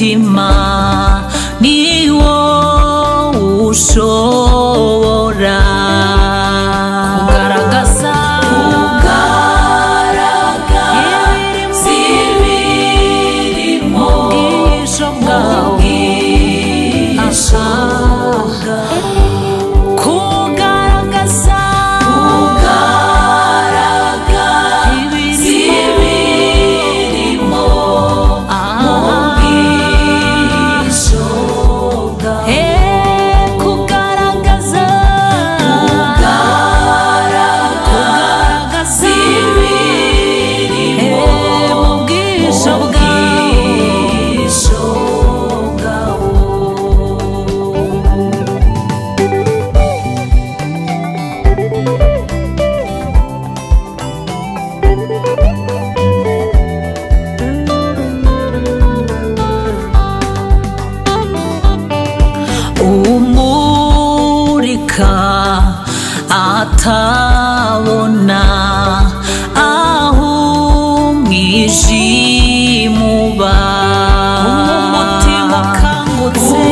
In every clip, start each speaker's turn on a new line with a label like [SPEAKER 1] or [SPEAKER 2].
[SPEAKER 1] Umutima niwo ushobora kugaragaza ibirimo ubwisho bwawe, kugaragaza ibirimo ubwisho bwawe, kugaragaza ibirimo ubwisho bwawe. Umurika atabona aho umwijima uba, umutima ukangutse,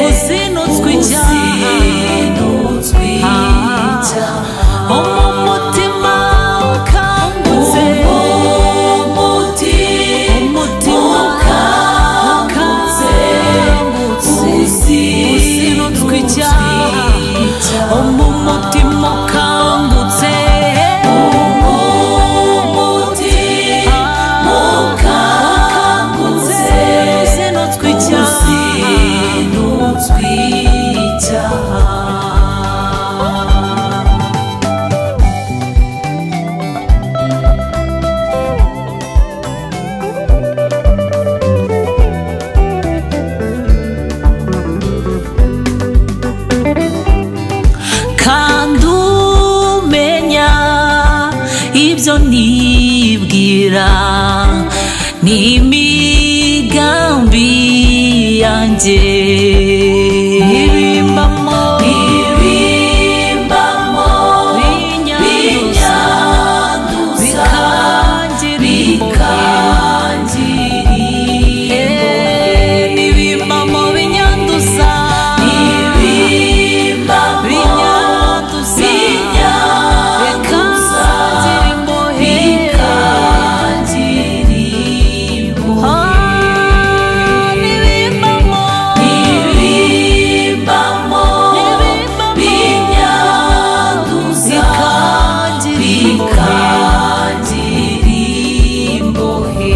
[SPEAKER 1] uzinutswe icyaha, umutima ukangutse, uzinutswe icyaha, umutima ukangutse, uzinutswe icyaha. Kandi umenya ibyo nibwira n'imigambi yanjye, ibimbamo binyanduza bikangira imbohe, n'ibimbamo binyanduza bikangira imbohe, n'ibimbamo bikangira imbohe.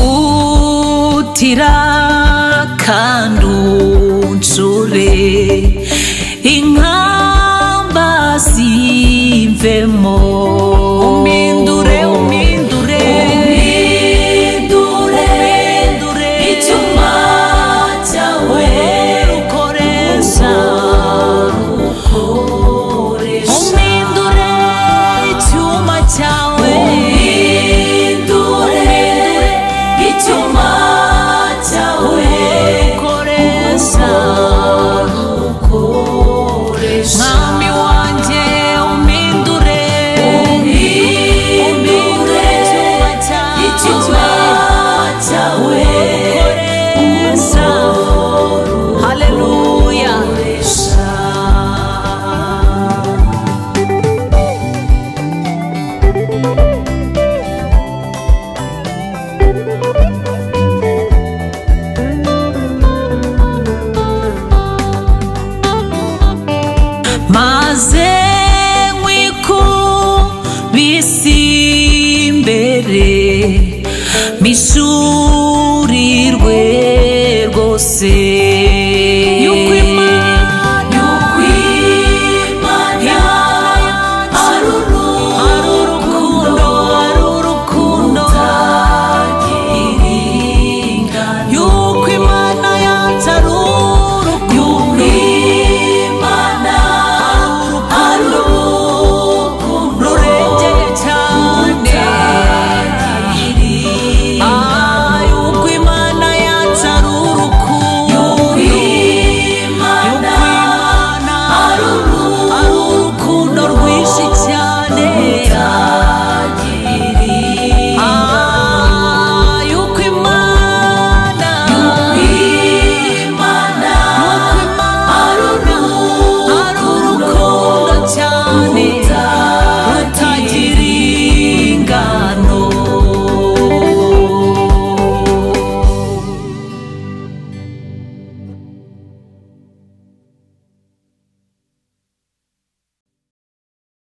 [SPEAKER 1] Mvugutira kandi unsure inkamba zimvemo, umindure umindure umindure icyuma cyawe ukoresha, umindure icyuma cyawe, icyuma cyawe ukoresha, mwami wanjye umindure, umindure icyuma cyawe ukoresha. Haleluya. Maze nkwikubise imbere,